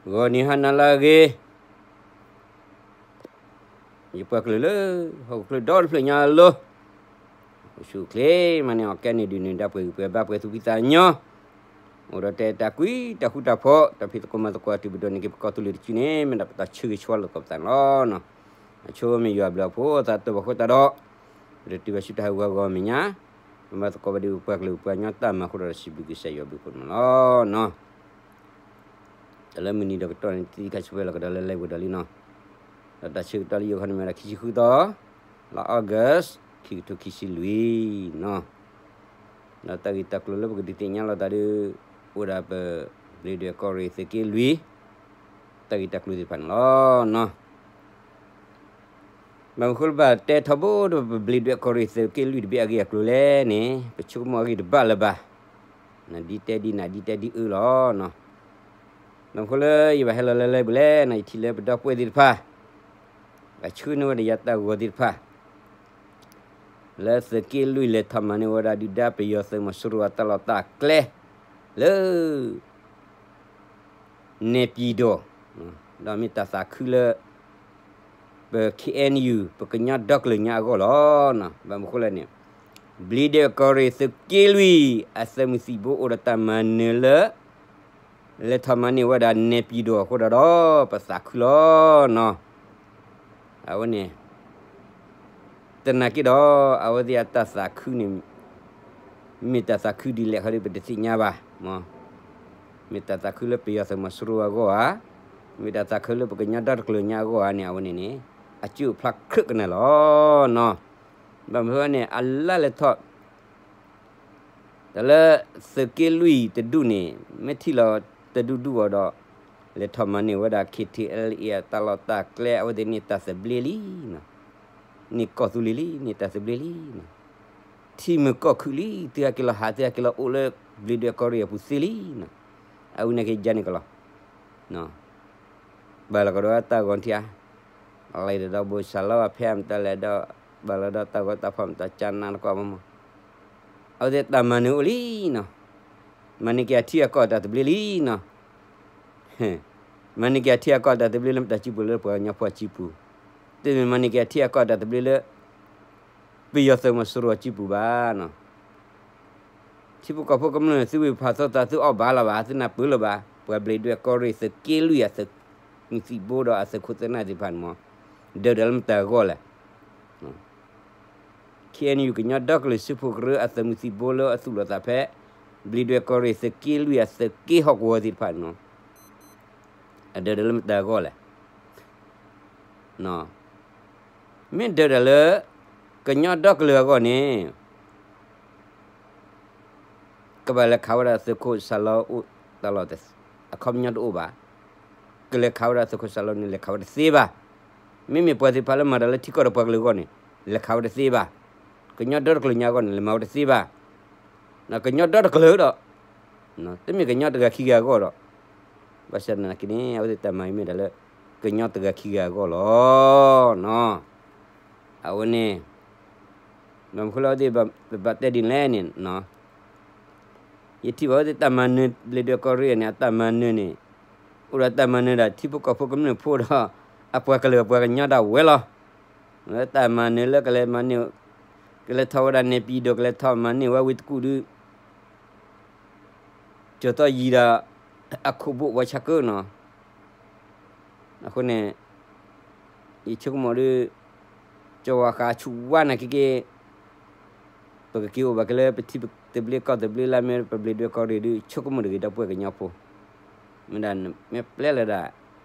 ဂီၤနံၤဟါနၤလၢအဂ့ၤ, ယပှၤကလုာ်လၢ ဟီၣ်ခိၣ်ချၢဒီတဖျၢၣ်ညါအလိၤ, အိၣ်ဆူၣ်အိၣ်ချ့မးန့ၣ် အီၣ်ကဲန့ၣ်ဒုးနုာ်ဒါပှဲၤဂံၢ်ပှဲၤဘါပှဲၤသူၣ်ဖှံသးညီ, အိၣ်ဒီးတဲတၢ်ကွံတၢ်ဃူတၢ်ဖိး တၢ်ဖံးသကိးမၤသကိးတုၤပဒိးန့ၢ်က့ၤပကီၢ်သူလ့ၤတစုန့ၣ် မ့ၢ်ဒၣ်ပတၢ်ဆၢဂ့ၤဆၢဝါလိာ်သကိးပသးန့ၣ်လီၤ. အဆိမ့ၢ်ယွၤအဘျုးအဖှိၣ်အသးတဘၣ်ဃိသတးဒီး ပတတုၤဘၣ်ဆူတၢ်ဟးဂီၤဂီၤမဲာ်ညါ, ပမၤသကိးဘၣ်ဒီးပပှၤကလုာ်ပှၤကညီတၢ်မၤအဃိဒီး စံးဘျုးကစၢ်ယွၤဘျုးဖှိၣ်န့ၣ်လီၤ. တၢ်လၢမုၢ်နံၤဒီးကတီၢ်န့ၣ် တံၤခါဆူဝဲလီၤကဒီးလၢ live ဝဲဒီးလံနီၤ, ဒီးတၢ်ဆၢကတီၢ်လၢယိၤခီန့ၣ်မ့ၢ်ဝဲဒၣ်ခံဆံဃုသီ, လါ August ခံကထိခံဆံလွံၢ်နီၤ, ဒီးတၢ်ဂ့ၢ်တၢ်ကျိၤလၢပကဒုးသ့ၣ်ညါလိာ်သးဒီး အိၣ်ဒၣ်ပ ဘျ့ဒွဲၣ်ကီၢ်ရ့ၣ်သုးက့လွံၢ် တၢ်ဂ့ၢ်တၢ်ကျိၤသ့ၣ်တဖၣ်န့ၣ်လီၤ. ဘၣ်မနုၤဃိလၢဘၣ်တဲထီဘိဒီးပဘျ့ဒွဲၣ်ကီၢ်ရ့ၣ်သုးက့လွံၢ်တဘ့ၣ်အဂ့ၢ်အကျိၤလဲၣ်န့ၣ် ပဆိကမိၣ်အဂ့ၢ်တဘၣ်လၢၤဘၣ်, နဒ်တဲဒ်နၤဒ်တဲဒ်အၢလီၤ. ဘၣ်မနုၤဃိလၢယဘၣ်ဟဲလီၤလၢ live ပူၤလဲၣ်န့ၣ် ယထံၣ်လၢပဒီပုၢ်ဝဲၢ်သ့ၣ်တဖၣ် အဆှၢန့ၢ်ဝဲဒၣ်ယၤတၢ်ဂီၤသ့ၣ်တဖၣ် လၢသုးက့လွံၢ်လဲၤထီၣ်မၤန့ၢ်ဝဲဒၣ်ဒုၣ်ဒါပယီၤသုးမီၤစိရိၤအတၢ်လီၢ်တၢ်ကျဲ လၢ နဲပံၤဒိၣ်, ဒီးမ့ၢ်တၢ်သးခုလၢ ပ K N U ပကညီဒီကလုာ်ညါအဂီၢ်လီၤ. ဘၣ်မနုၤဃိလဲၣ်န့ၣ် ဘျ့ဒွဲၣ်ကီၢ်ရ့ၣ်သုးက့လွံၢ် အသုးမုၢ်သံၣ်ဘိအိၣ်ဒီးတၢ်မၤနၢၤလၢ လဲၤထီၣ်မၤန့ၢ်ဝဲဒၣ်နဲပံၤဒိၣ်အဃိဒီး ပသးခုလီၤနီၤ. အဝဲန့ၣ် သနာ်က့ဒီး အဝဲသ့ၣ်အတၢ်သးခုန့ၣ် မ့ၢ်တၢ်သးခုဒ်လဲၣ်ခီဒီး ပတသ့ၣ်ညါဘၣ်. မ့ၢ်တၢ်သးခုလၢပယီၤသုးမီၤစိရိၤအဂီၢ်ဧါ, မ့ၢ်တၢ်သးခုလၢပကညီဒီတကလုာ်ညါအဂီၢ်ဧါန့ၣ် အဝဲန့ၣ်န့ၣ် အစုၣ်အဖျါခရၢၣ်ကနၣ်လီၤနီၤ. ဘၣ်မနုၤဃိန့ၣ် အလါလဲၤထီၣ် တၢ်လၢသုးက့လွံၢ်တဒူၣ်န့ၣ် မ့ၢ်ထံၣ်လီၤတဒူၣ်ဒူၣ်အီၤဒီး လဲၤထီၣ်မၤန့ၢ်ဝဲဒၣ် K T L A အတၢ်လီၢ်တၢ်ကျဲ အဝဲသ့ၣ်န့ၢ်တၢ်သဘျ့လံနီၤ, န့ၢ်ကီၢ်သူလ့ၤလံ န့ၢ်တၢ်သဘျ့လံနီၤ, ထံမုၢ်ကီၢ်ခုၣ်လံ သုဟဲက့ၤလီၤဟး သုဟဲက့ၤလီၤအိၣ်လၢ ဘျ့ဒွဲၣ်ကီၢ်ရ့ၣ်အပူၤသ့လံနီၤ, အဝဲန့ၣ်က့ၤယါန့ၣ်ကလီၤ ဘၣ်လီၤကဒီးတၢ်ဂီၤထံဧါ, လဲၤဒီးဘိၣ်စၢ်လီၤအဖဲအမတၤလဲၣ်ဒီး ဘၣ်လီၤဒီးတၢ်ဂီၤတၢ်ဖီၣ်မတၤကနါတကီၢ်မးမး, အဝဲသ့ၣ်တၢ်မၤနၢၤအိၣ်လံနီၤ, မၤန့ၢ်က့ၤအထံအကီၢ်တၢ်သဘျ့လံနီၤ, မၤန့ၢ်က့ၤအထံအကီၢ်တၢ်သဘျ့လၢမတၤစုပူၤလၢပှၤကညီဖိအစုပူၤ, တမ့ၢ်မၤန့ၢ်က့ၤအထံအကီၢ်တၢ်သဘျ့လၢ ပယီၤသုးမီၤစိရိၤအစုပူၤဘၣ်နီၤ. ထံဖိကီၢ်ဖိကမျၢၢ် သုဝံၢ်ဖးသီသး သုအီၣ်ဘၣ်လၢၤဘၣ်, သုနၢ်ပၢၢ်လၢၤဘၣ်, ပှၤဘျ့ဒွဲၣ်ကီၢ်ရ့ၣ်သုးက့လွံၢ်အသုးမုၢ်သံၣ်ဘိဒီးအသုးခိၣ်သုးနၢ်သ့ၣ်တဖၣ်န့ၣ်မး, ဒၢးဒၣ်လၢမတၤအဂီၢ်လဲၣ်. K N U ကညီဒီကလုာ်စၢဖှိၣ်ကရၢအသုးမုၢ်သံၣ်ဘိလၢအသူၣ်လီၤသးဖဲ ဘျ့ဒွဲၣ်ကီၢ်ရ့ၣ်သုးက့လွံၢ်အသုးက့ဟီၣ်ကဝီၤသ့ၣ်တဖၣ်န့ၣ်နီၤ, အဒၢးဒၣ်လၢမတၤအဂီၢ်လဲၣ်. မ့ၢ်ဒၢးဒၣ်လၢ ကညီဒီကလုာ်အဂီၢ်န့ၣ် ကဘၣ်လဲၤခးဝဲဒၣ်သုးခိၣ်စၢ်လီၤအိၣ်တၢ်လီၢ်, အခီပညီတအိၣ်ဘၣ်. ကလဲၤခးဝဲဒၣ်သုးခိၣ်စၢ်လီၤန့ၣ် လဲၤခးဝဲတသ့ဘၣ်. မ့မ့ၢ်ပှၤသ့ၣ်တဖၣ်လၢမၤတၢ်လၢထံကီၢ်ဒီးပှၤကလုာ်အဂီၢ်န့ၣ် လဲၤခးဝဲတသ့ဘၣ်. ကညီဒီတကလုာ်ညါအဂီၢ်န့ၣ် လဲၤမၤဝဲတသ့ဘၣ်. ကညီဒီတကလုာ်ဒီး တမ့ၢ်ကညီတဂၤခံဂၤအဂီၢ်ဒီး ဘၣ်ဆၣ်သနာ်က့န့ၣ် အဝဲသ့ၣ်တၢ်မၤအံၤမ့ၢ်ဒၣ်လၢ ကညီတဂၤခံဂၤအဂီၢ်လီၤ. အဝဲန့ၣ် ဘၣ်မနုၤဃိလၢအဝဲသ့ၣ်ဘၣ်တဲဒ်န့ၣ်လဲၣ်န့ၣ် ယထံၣ်ဘၣ်အဝဲသ့ၣ်တၢ်မၤနၢၤ ဘျ့ဒွဲၣ်ကီၢ်ရ့ၣ်န့ၣ် အတၢ်မၤနၢၤန့ၣ် အိၣ်ဒီးတၢ်မၤနၢၤဒၣ်ထံဖိကီၢ်ဖိကမျၢၢ်ဖိဒီး အပှၤကလုာ်အပှၤကညီဒၣ်ဝဲလီၤ. လၢတၢ်မၤနၢၤလၢကလဲၤမၤန့ၢ် ကလဲၤထီၣ်ဝဲဒၣ်နဲပံၤဒိၣ် ကလဲၤထီၣ်မၤန့ၢ်ဝဲဝ့ၢ်တကူၣ်ဒုး ကၠီၤသီၣ်ယံၤဒီး အခိၣ်ဘိၣ်ဝဲဆၢကိၣ်နီၤ. အဃိန့ၣ် ယဆိကမိၣ်ဒီး ကၠီၤဝါဃးဆူၣ်ဝါနာ်က့က့ ပကက့ၤအိၣ်ဘၣ်က့ၤလၢ ပထံသဘျ့ကီၢ်သဘျ့လၢမ့ၢ်ပဘျ့ဒွဲၣ်ကီၢ်ရ့ၣ်ဒုး ဆိကမိၣ်တဂ့ၤ ဒီပုၢ်ဝဲၢ်ကညီဖိ မ့ၢ်ဒၣ်မ့ၢ်ပျဲလၢဒၣ်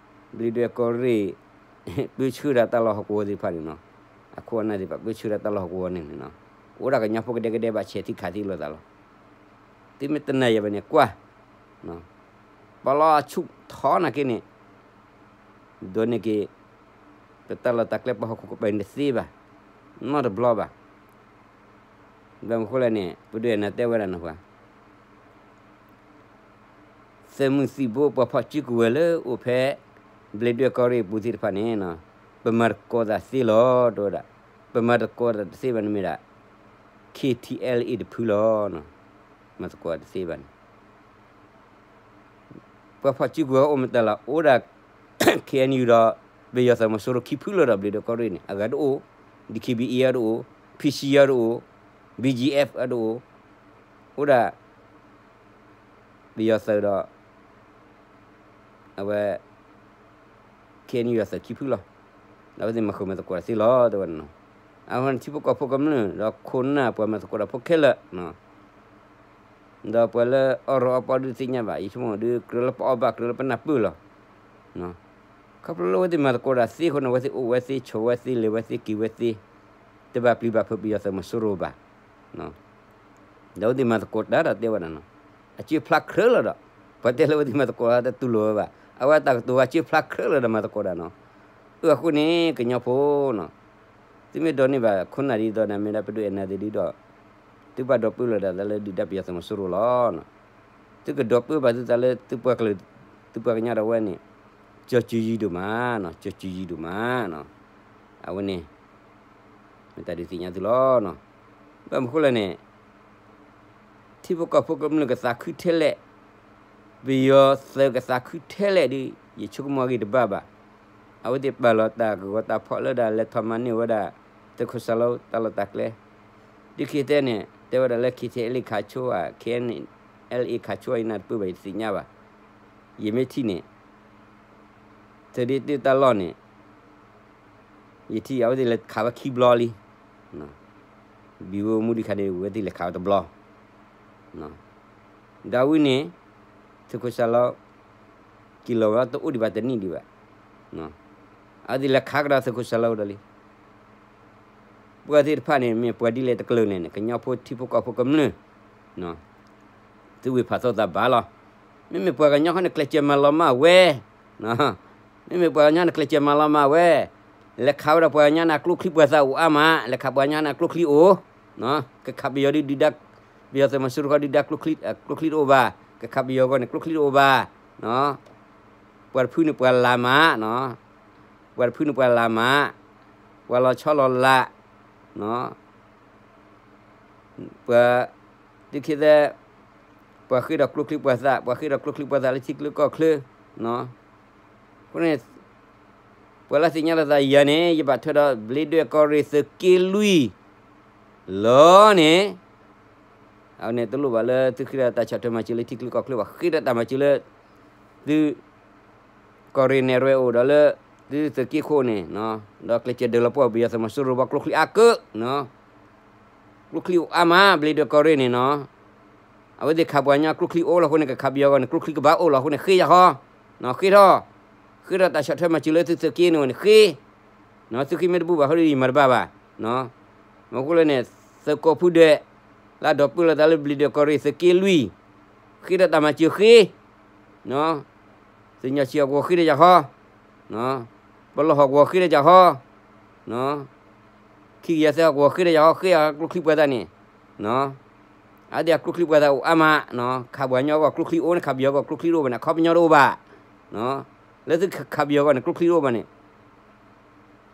ဘျ့ဒွဲၣ်ကီၢ်ရ့ၣ် ပၢဆှၢဒၣ်တၢ်လီၢ်ဟီၣ်ကဝီၤသ့ၣ်တဖၣ်န့ၣ်နီၤ. အခိၣ်အနၢ်သ့ၣ်တဖၣ် ပၢဆှၢဒၣ်တၢ်လီၢ်ဟီၣ်ကဝီၤန့ၣ်န့ၣ်နီၤ. အိၣ်ဒၣ်ကညီဖိကဒဲကဒဲဘၣ်ဆဲးထံခးသံလိာ်သးလီၤ. သုမ့ၢ်တနာ်ယၤဘၣ်န့ၣ် ကွၢ် ပလီၤအဆူၣ်ထီနာ်က့န့ၣ် ဒိးန့ၢ်က့ၤ ပတၢ်လီၢ်တၢ်ကျဲ ပဟီၣ်ခိၣ်ကပၤန့ၣ်တသ့ဘၣ်, နီတဘျီဘၣ်. ဘၣ်မနုၤဃိလဲၣ်န့ၣ် ပဒွဲၣ်နၤတဲဝဲဒၣ်နၢ်ဟူဧါ, သုးမုၢ်သံၣ်ဘိပှၤဖီၣ်စုကဝဲၤလၢအိၣ်ဖဲ ဘျ့ဒွဲၣ်ကီၢ်ရ့ၣ်အပူၤသ့ၣ်တဖၣ်န့ၣ် ပမၤသကိးသးသ့လီၤ တဲဝဲဒၣ်, ပမၤသကိးသးတသ့ဘၣ်န့ၣ်မ့ၢ်ဒၣ် K T L A တဖုလီၤ. မၤသကိးတသ့ဘၣ်န့ၣ် ပှၤဖီၣ်စုကဝဲၤအိၣ်မတၤလီၤ, အိၣ်ဒၣ် ခ့ၣ်အဲၣ်ယူၣ်ဒီး ပယီၤသုးမီၤစိရိၤခံဖုလီၤဒီး ဘျံးဒွဲၣ်ကီၢ်ရ့ၣ်န့ၣ် အဂၤတအိၣ်, ဒံၣ်ခ့ၣ်ဘံၣ်အ့အါတအိၣ်, ဖံဆံယါတအိၣ်, ဘံၣ်ကၠံအ့ၣ်အါတအိၣ်, အိၣ်ဒၣ် ပယီၤသုးဒီး အဝဲ ခ့ၣ်အဲၣ်ယူၣ်အသုးခံဖုလီၤ. ဒီးအဝဲသ့ၣ်မၤဃုာ်မၤသကိးတၢ်သ့လီၤ တဲဝဲဒၣ်နီၤ. အဃိန့ၣ် ထံဖိကီၢ်ဖိကမျၢၢ် ဒီးခိၣ်နၢ်ပှၤမၤသကိးတၢ်ဖိခဲလၢာ် ဒီးပှၤလၢအီၣ်ရီအီပီဒုးသ့ၣ်ညါဘၣ်, ယဆိကမိၣ်ဒုး ကြၢးလၢပအီၣ်ဘၣ် ကြၢးလၢပနၢ်ပၢၢ်လီၤ. ခီဖျိလၢအဝဲသ့ၣ်မၤသကိးတၢ်သ့အဃိန့ၣ် အဝဲသ့ၣ်အိၣ်ဝဲသ့ ဆိးဝဲသ့ လဲၤဝဲသ့ က့ၤဝဲသ့, တဘၣ်ပျံၤဘၣ်ဖုးပယီၤသုးမီၤစိရိၤဘၣ်. ဒီးအဝဲသ့ၣ်မၤသကိးတၢ်ဒီးတဲဝဲဒၣ်နီၤ, အစၢဖျါခြၢလီၤဒီး, ပှၤတဲလၢအဝဲသ့ၣ်မၤသကိးတၢ်တတူၢ်လိာ်ဝဲဘၣ်, အဝဲတၢ်ကတိၤဝဲအစၢဖျါခြၢလီၤဒီးမၤသကိးတၢ်နီၤ. အဃိန့ၣ် ကညီဖိနီၤ, သုမ့ၢ်ဒိးန့ၢ်ဘၣ်ခိၣ်နၢ်ဒ်သိးန့ၣ် မ့ၢ်ဒၣ်ပဒိၣ်အဲၣ်နၤသ့ၣ်ဒ်ဒီး, သုဘၣ်ဒီပုၢ်လီၤဒၣ်တၢ်လၢဒုၣ်ဒါပယီၤသုးမီၤစိရိၤလီၤ. သုကဒီပုၢ်ဘၣ်သုသးလၢသုပှၤကလုာ်, သုပှၤကညီဒၣ်ဝဲန့ၣ်, ကၠီၤစူၤယံၤဒိၣ်မးနီၤ, ကၠီၤစူၤယံၤဒိၣ်မးနီၤ. အဝဲန့ၣ် မ့ၢ်တၢ်ဒုးသ့ၣ်ညါသုလီၤ. ဘၣ်မနုၤဃိလဲၣ်န့ၣ် ထံဖိကီၢ်ဖိကမျၢၢ်ကသးခုထဲလဲၣ်, ပယီၤသုးကသးခုထဲလဲၣ်ဒီး ယဆိကမိၣ်အဂ့ၢ်တဘၣ်ဘၣ်. အဝဲသ့ၣ်ပာ်လီၤတၢ်ကဂီၤတၢ်ဖီၣ်လၢဒၣ်လဲၤထီၣ်မၤန့ၢ်ဝဲဒၣ် သုးခိၣ်စၢ်လီၤတၢ်လီၢ်တၢ်ကျဲ, ဒုးခံတဲန့ၣ် တဲဝဲဒၣ်လၢ ခ့ၣ်ထံၣ်အဲလ့ၣ် ခးဆိဧါ, ခ့ၣ်အဲလ့ၣ်ခးဆိဧါ ယနၢ်တပၢၢ်ဘၣ် ယတသ့ၣ်ညါဘၣ်. ယမ့ၢ်ထံၣ်န့ၣ် သုးဒ့တၢ်လီၢ်န့ၣ် ယထံၣ်အဝဲသ့ၣ်လဲၤခးဝဲခံဘျီလံ. ဘံၣ်ဝဲမူဒံးခါန့ၣ် အဝဲသ့ၣ်လဲၤခးဝဲတဘျီ, ဒီးဝံၤန့ၣ် သုးခိၣ်စၢ်လီၤ က့ၤလီၤဝဲတအိၣ်ဒံးဘၣ်တနံၣ်ဒံးဘၣ်. အဝဲသ့ၣ်လဲၤခးကဒီးသုးခိၣ်စၢ်လီၤဒီးလံ. ပှၤသ့ၣ်တဖၣ်န့ၣ် မ့ၢ်ပှၤဒ်လဲၣ်တကလုာ်န့ၣ် ကညီဖိထံဖိကီၢ်ဖိကမျၢၢ် သုဝံၢ်ဖးသိသးဘၣ်လီၤ. မ့မ့ၢ်ပှၤကညီဃီန့ၣ် ကျဲးစၢးမၤလီၤမၢ်ဝဲ, မ့မ့ၢ်ပှၤကညီန့ၣ် ကျဲးစၢးမၤလီၤမၢ်ဝဲ, လဲၤခးဝဲဒၣ်ပှၤကညီန့ၣ် အကျိချံပှၤသးအိၣ်အါမး, လဲၤခးပှၤကညီန့ၣ် အကျိချံအိၣ်, ကခးပယီၤဒုၣ်ဒါ, ပယီၤသုးမီၤစိရိၤဃီဒုၣ်ဒါ ကျိချံတအိၣ်ဘၣ်, ကခးပယီၤအဂီၢ်န့ၣ် ကျိချံတအိၣ်ဘၣ်, ပှၤတဖုန့ၣ်ပှၤလၤမး, ပှၤတဖုန့ၣ်ပှၤလၤမး, ပှၤလီၤဆီလီၤလး, ပှၤ ဒုးခံသၢ, ပှၤဃ့ဒီးကျိချံပှၤသး, ပှၤဃ့ဒီးကျိချံပှၤသးလၢထံကျိကီၢ်ချၢ, အဃိန့ၣ် ပှၤလၢသ့ၣ်ညါလီၤသးယၤန့ၣ် ယဘၣ်ထွဲဒီးဘျ့ဒွဲၣ်ကီၢ်ရ့ၣ်သုးက့လွံၢ်လီၤန့ၣ်, အဝဲန့ၣ်တလိၣ်ဘၣ်လၢသုဃ့ဒီးတၢ်ဆီၣ်ထွဲမၤစၢၤလၢထံကျိကီၢ်ချၢဘၣ်, ဃ့ဒီးတၢ်မၤစၢၤလၢ သု ကီၢ်ရ့ၣ်နဲၣ်ရွဲအိၣ်ဒီးလၢ သုသုးက့ခိၣ်န့ၣ်, ဒီးကျဲးစၢးဒုးလီၤပှီၢ်ပယီၤသုးမီၤစိရိၤဘၣ်ကျိချံအါကၢနီၤ, ကျိချံအိၣ်အါမး ဘျ့ဒွဲၣ်ကီၢ်ရ့ၣ်န့ၣ်နီၤ, အဝဲသ့ၣ်ခးပှၤကညီကျိချံအိၣ်လီၤအဃိန့ၣ် ကခးပယီၤအဂီၢ်န့ၣ် ကျိချံကဘၣ်အိၣ်လီၤအဃိန့ၣ် ဃ့ယၤဃီ, ဃ့ထီၣ်, ဃ့ထီၣ်တၢ်ဆီၣ်ထွဲမၤစၢၤလၢသုသုးက့န့ၣ်ဝဲန့ၣ်ဃ့ သုဃ့မ့ၢ်တဘူၣ်ဘၣ်ဃိဒီးယမၤတဘၣ်ဘၣ်, မ့ၢ်ဃိလၢန့ၣ် သုးကိးဖုဒဲး လၢအဒီပုၢ်လီၤသးလၢဘျ့ဒွဲၣ်ကီၢ်ရ့ၣ်သုးက့လွံၢ်, ဃ့ဒီးတၢ်မၤစၢၤဃ့, သုးညီဆံးအဂီၤဃ့ဒီးယၤဃီ, ပလီၢ်ဟီၣ်ကဝီၤဃ့ဒီးယၤဃီ, ခံကယၤသၢဟီၣ်ကဝီၤဃ့ဒီးယၤဃီ ဃ့ယၤကျိချံပှၤသးန့ၣ်, အဝဲသ့ၣ်အကျိချံပှၤသးအိၣ်အါမး, ခးပှၤကညီအဂီၢ်ကျိချံအိၣ်န့ၣ် ခးပယီၤအဂီၢ်ကျိချံတအိၣ်ဘၣ်န့ၣ် အခီပညီတအိၣ်ဘၣ်, လၢသုခးပယီၤအဂီၢ်န့ၣ် ကျိချံတအိၣ်ဘၣ်န့ၣ်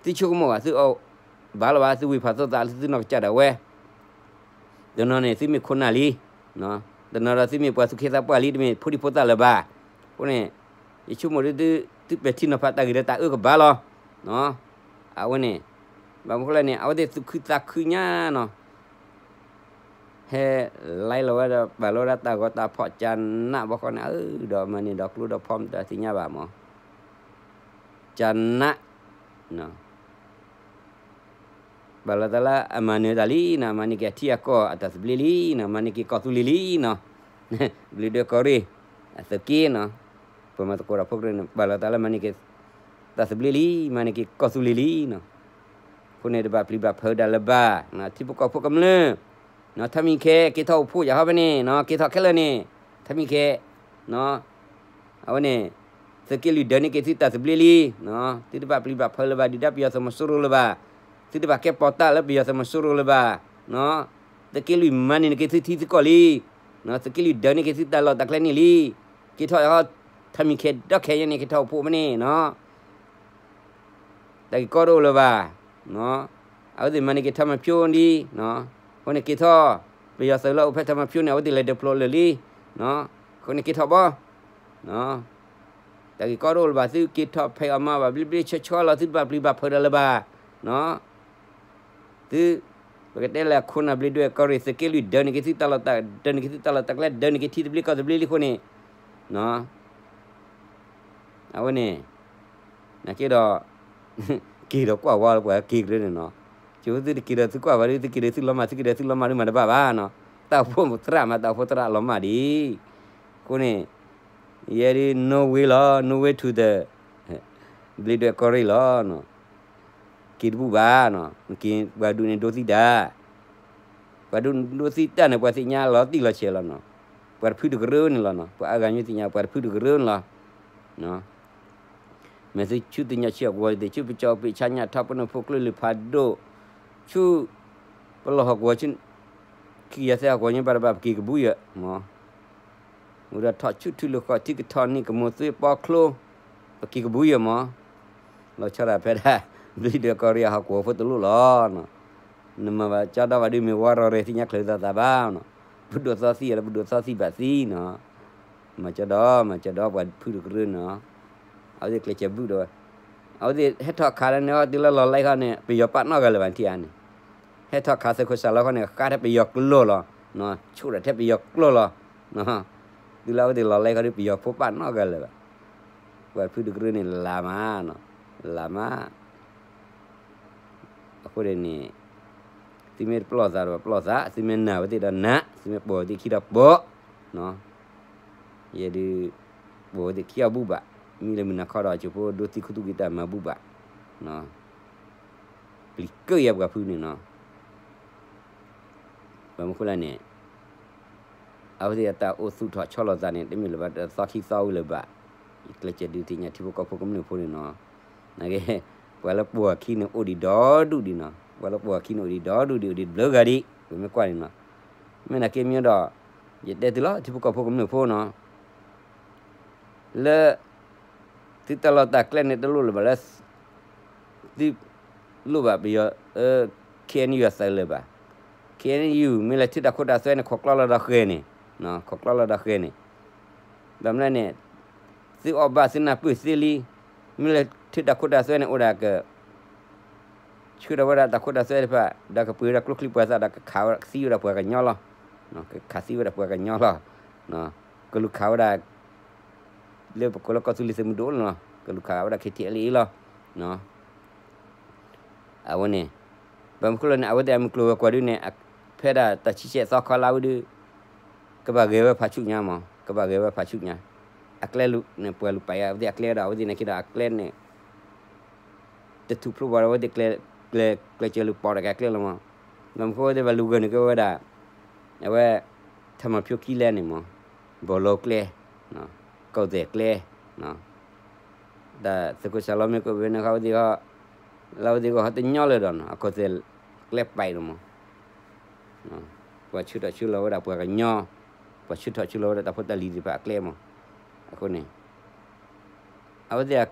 သုဆိကမိၣ်ဘၣ် သုအီၣ်ဘၣ်လီၤဘၣ် သုဝံၢ်ဖးသိသးလၢသုနီၢ်ကစၢ်ဒၣ်ဝဲ, တနီၤန့ၣ် သုမ့ၢ်ခိၣ်နၢ်လံ, တနီၤဒီးသုမ့ၢ်ပှၤသူၣ်က့သးပှၢ်လံ တမ့ၢ်ဖိဒံဖိသၣ်လၢၤဘၣ်, အဃိန့ၣ် ယဆိကမိၣ်ဒ်သု သုပဲာ်ထံနီၤဖးတၢ်ဂ့ၤဒီးတၢ်အၢကဘၣ်လီၤ, အဝဲန့ၣ်, ဘၣ်မနုၤဃိလဲၣ်န့ၣ် အဝဲသ့ၣ်သူၣ်ခုသးခုညါနီၤ ဟဲလီၤလီၤဝဲဒီး ပာ်လီၤဝဲဒၣ်တၢ်ဂီၤတၢ်ဖီၣ်ကနးဘၣ်ဃီန့ၣ် အၢဒီးမၤန့ၢ်ဒီးကျိဒီးဖီမတၤသ့ၣ်ညါဘၣ်မး, ကနး, ပာ်လီၤသးလၢအမၤနၢၤတၢ်လံနီၤ မၤန့ၢ်က့ၤအထံအကီၢ်အတၢ်သဘျ့လံနီၤ မၤန့ၢ်က့ၤကီၢ်သူလ့ၤလံနီၤ, ဘျ့ဒွဲၣ်ကီၢ်ရ့ၣ် အသုးက့နီၤ, ပမၤသကိးဒီးဖိကရၢန့ၣ် ပာ်လီၤသးလၢမၤန့ၢ်က့ၤ တၢ်သဘျ့လံ မၤန့ၢ်က့ၤကီၢ်သူလ့ၤလံနီၤ, အဃိန့ၣ်တဘၣ်ပျံၤဘၣ်ဖုးဒၣ်လၢၤဘၣ်, ထံဖိကီၢ်ဖိကမျၢၢ်, ထါမံၤခဲ က့ၤထီၣ်အိၣ်ဖှိၣ်ယၤဟီဖဲန့ၣ်နီၤ က့ၤထီၣ်ခဲလၢာ်န့ၣ်, ထါမံၤခဲ အဝဲန့ၣ် သုးက့လွံၢ်ဒၢးန့ၢ်က့ၤသုတၢ်သဘျ့လံ, သုတဘၣ်ပျံၤဘၣ်ဖုးလၢၤဘၣ် ဒုၣ်ဒါပယီၤသုးမီၤစိရိၤလၢၤဘၣ်, သုတဘၣ်ကဲပိာ်တၢ်လၢပယီၤသုးမီၤစိရိၤလၢၤဘၣ်, သုးက့လွံၢ်မၤန့ၢ်န့ၢ်က့ၤသုထံသုကီၢ်လံ, သုးက့လွံၢ်ဒၢးန့ၢ်က့ၤသုတၢ်လီၢ်တၢ်ကျဲန့ၣ်လံ, က့ၤထီၣ်ယၤဟီ ထါမံၤခဲဒီခဲယဲန့ၣ် က့ၤထီၣ်အိၣ်ဖှိၣ်ဖဲန့ၣ်နီၤ တၢ်ဂ့ၢ်ကီတအိၣ်လၢၤဘၣ်, အဝဲသ့ၣ်မၤန့ၢ်က့ၤထါမၤဖျိလံ, အဃိန့ၣ်က့ၤထီၣ်, ပယီၤသုးလၢအိၣ်ဖဲထါမၤဖျိန့ၣ် အဝဲသ့ၣ်လဲၤဒၢးဖျိးလၢာ်လံ, အဃိန့ၣ်က့ၤထီၣ်ဘီ, တၢ်ဂ့ၢ်ကီတအိၣ်လၢၤဘၣ်, သုက့ၤထီၣ်ဖံးအီၣ်မၤဘၣ်ဘျ့ဘျ့ဆှီဆှီလီၤ, သုတဘၣ်ပျံၤဘၣ်ဖုးဒီးလၢၤဘၣ်, သု ပကတဲလၢအခိၣ်နၢ်ဘျ့ဒွဲၣ်ကီၢ်ရ့ၣ် သုးက့လွံၢ်ဒၢးန့ၢ်က့ၤသု, ဒၢးန့ၢ်က့ၤသုတၢ်လီၢ်တၢ်ကျဲ, ဒၢးန့ၢ်က့ၤထံသဘျ့ကီၢ်သဘျ့လံအဃိန့ၣ်, အဝဲန့ၣ် နာ်က့ဒီး က့ၤဒီးကွၢ်ဝဲလၢပှၤက့ၤကရၢန့ၣ်နီၤ, ကၠိသုတက့ၤဒီးသုကွၢ်ဘၣ်ဒီး သုက့ၤဒီးသုလီၤမၢ်, သုက့ၤဒီးသုလီၤမၢ်ဒုးမၤတဘၣ်ဘၣ်နီၤ, တၢ်အိၣ်ဖှိၣ်သရၣ်မး တၢ်အိၣ်ဖှိၣ်သရၣ်လီၤမၢ်ဒံး, အဃိန့ၣ် ယဲဒုး no way လီၤ, no way to the ဘျ့ဒွဲၣ်ကီၢ်ရ့ၣ်လီၤ, က့ၤတဘူၣ်ဘၣ်နီၤ, က့ၤပှၤဒူၣ်န့ၣ်ဒိသံတၢ် ပှၤဒူၣ်ဒိသံတၢ်န့ၣ် ပှၤသ့ၣ်ညါလီၤတံၢ်လီၤဆဲးလီၤနီၤ, ပှၤတဖုတကရၢန့ၣ်လီၤနီၤ, ပှၤအါဂၤညါသ့ၣ်ညါ ပှၤတဖုတကရၢန့ၣ်လီၤ, မ့ၢ်သုဆူသုညါဆံးအကဝီၤသ့ၣ် ဆူပကၠီပ့းဆါညၣ်ထီၣ် ပနိၣ်ဖိကျိလၢဖးဒိၣ်, ဆူ ပလီၢ်ဟီၣ်ကဝီၤ ဆူ ခံကယၤသၢဟီၣ်ကဝီၤညါ ဘၣ်တဘၣ်ပက့ၤကဘူၣ်ယဲၢ်မး, ဝံၤဒီးထီၣ်ဆူထူလၢဃီၣ် ထံကထီၣ်နံၣ် ကမိၢ်သွ့ပီချိ ပက့ၤကဘူၣ်ယဲၢ်မး, လီၤဆီဒၣ်ဖဲဒၣ် ဘျ့ဒွဲၣ်ကီၢ်ရ့ၣ်အဟီၣ်ကဝီၤဖိတလိၣ်လီၤ. နမၤဘၣ်ကၠီဒီဘၣ်ဒုး မ့ၢ်ဝါရီၤရဲၣ် သ့ၣ်ညါချုးသးသးဘၣ်နီၤ, ပဒိၣ်သီသံဒီး ပဒိၣ်သီသံဘၣ်သံနီၤ, မၤကၠီဒီ မၤကၠီဒီ ပှၤဖုတကရၢနီၤ, အဝဲသ့ၣ်ကျဲးစၢးဘုၣ်ဒီးဝဲ, အဝဲသ့ၣ်ဟဲထီၣ်ခးလၢန့ၣ် တုၤလၢလီၤလံခီန့ၣ် ပယီၤပာ်နီၣ်ဂၤလၢၤဘၣ်ထံၣ်ဧါန့ၣ်, ဟဲထီၣ်ခးသုးခိၣ်စၢ်လီခီန့ၣ် ဃါထဲပယီၤကျိလီၤ, ဆိၣ်ဒၣ်ထဲပယီၤကျိလီၤ, တုၤလၢအဝဲသ့ၣ်လီၤလံခီဒီး ပယီၤဖိပာ်နီၣ်ဂၤလၢၤဘၣ်, ပှၤဖုတကရၢန့ၣ်လၢ်မး, လၢ်မး အဃိန့ၣ် သုမ့ၢ်တပျီၢ်သးဒီးပျီၢ်သး, သုမ့ၢ်နာ်ဝဲသ့ၣ်ဒီးနာ်, သုမ့ၢ်ပိာ်ဝဲသ့ၣ်ခံဒီးပိာ်, ယဲဒုး ပိာ်ဝဲသ့ၣ်ခံအီၤဘူၣ်ဘၣ်, မ့ၢ်လၢမုၢ်နၤခီဒီး ကၠိဖိဒိသံခူသူၣ်က့ၤတၢ်မၤဘူၣ်ဘၣ်, ပျံၤကၢယၤပှၤဖုန့ၣ်နီၤ, ဘၣ်မနုၤဃိလဲၣ်န့ၣ် အဝဲသ့ၣ်အတၢ်အိၣ်သူၣ်ထီၣ်ဆီလီၤသးန့ၣ် တမ့ၢ်လၢၤဘၣ် တသီခံသီဝံၤလၢၤဘၣ်, ယကျဲးစၢးဒုးသ့ၣ်ညါထံဖိကီၢ်ဖိကမျၢၢ်ဖိန့ၣ်နီၤ, နာ်က့ ပှၤလၢပိာ်အခံန့ၣ်အိၣ်ဒံးဒီဒူၣ်ဒံးနီၤ, ပှၤလၢပိာ်အခံန့ၣ်အိၣ်ဒံးဒီဒူၣ်ဒံး အိၣ်ဒံးတဘျုးဂၤဒံး, ပမ့ၢ်ကွၢ်န့ၣ်နီၤ, မ့ၢ်နာ်က့မ့ၢ်ဒီး ယတဲသုလီၤ ထံဖိကီၢ်ဖိကမျၢၢ်ဖိနီၤ လၢ သုတၢ်လီၢ်တၢ်ကျဲန့ၣ် တလိၣ်လၢၤဘၣ်လၢ သုလိၣ်ဘၣ်ပယီၤ KNU အသးလၢၤဘၣ်, KNU မ့ၢ်လဲၤထုးတၢ်ခိတၢ်သွဲန့ၣ် ခိးကျီလီၤဒီးဃဲၤန့ၣ်, ခိးကျီလီၤဒီးဃဲၤန့ၣ်, ဘၣ်မနုၤလဲၣ်န့ၣ် သုအီၣ်ဘၣ်သုနၢ်ပၢၢ်သ့လံ, မ့ၢ်လဲၤထုးတၢ်ခိတၢ်သွဲန့ၣ် အိၣ်ဒၣ်က ဆှၢဒီးဝဲဒၣ်တၢ်ခိတၢ်သွဲတဖၣ် ဒီးကပှ့ၤဝဲဒၣ်ကျိချံပှၤသၣ်ဒီးကခးသံဝဲဒၣ်ပှၤကညီလီၤ, ကခးသံဝဲဒၣ်ပှၤကညီလီၤ, ကလူၤခးဝဲဒၣ် လၢပကိးလၢကီၢ်သူလ့ၤသုးမုၢ်ဒိၣ်န့ၣ်လီၤ, ကလူၤခးဝဲဒၣ် KTLA လီၤ, အဝဲန့ၣ်, ဘၣ်မနုၤဃိလဲၣ်န့ၣ် အဝဲသ့ၣ်အမုၢ်ကျိၤဝဲၤကွာ်ဒုန့ၣ် ဖဲဒၣ်တၢ်ဆံဆဲးသီခီလၢအဝဲဒု ကဘၣ်ဂဲၤဝဲဖးဆူညါမး, ကဘၣ်ဂဲၤဝဲဖးဆူညါ, အကျဲန့ၣ် ပှၤလူၤပာ်ယၤအဝဲသ့ၣ်အကျဲဒီး အဝဲသ့ၣ်နာ်က့ဒီးအကျဲန့ၣ် တထူၣ်ဖျိဘၣ်ဒီး အဝဲသ့ၣ်ကျဲးစၢးလူၤပိာ်ဒၣ်က့ၤအကျဲလီၤမး, ဘၣ်မနုၤဃိအဝဲသ့ၣ်ဘၣ်လူၤဂၢၢ်န့ၣ်က့ၤဝဲဒၣ်, အဝဲ ထၢမၤဖၠိခံလဲၣ်န့ၣ်မး, ဘီၣ်လိကျဲ, ကီၢ်သဲးကျဲ, တၢ်သုးခိၣ်စၢ်လီမ့ၢ်ကဝဲန့ၣ်ဃီ အဝဲသ့ၣ်ဃီ, လၢအဝဲသ့ၣ်ဂီၢ်ဟီတညီလၢၤဒီးနီၤ အကီၢ်သဲးကျဲပာ်အံၤလီၤမး, ပှၤဆှၢထီၣ်ဆှၢလီၤဝဲဒၣ်ပှၤကညီ, ပှၤဆှၢထီၣ်ဆှၢလီၤဝဲဒၣ်တၢ်ဖိတၢ်လံၤသ့ၣ်တဖၣ်အကျဲမး, အဃိန့ၣ် အဝဲသ့ၣ်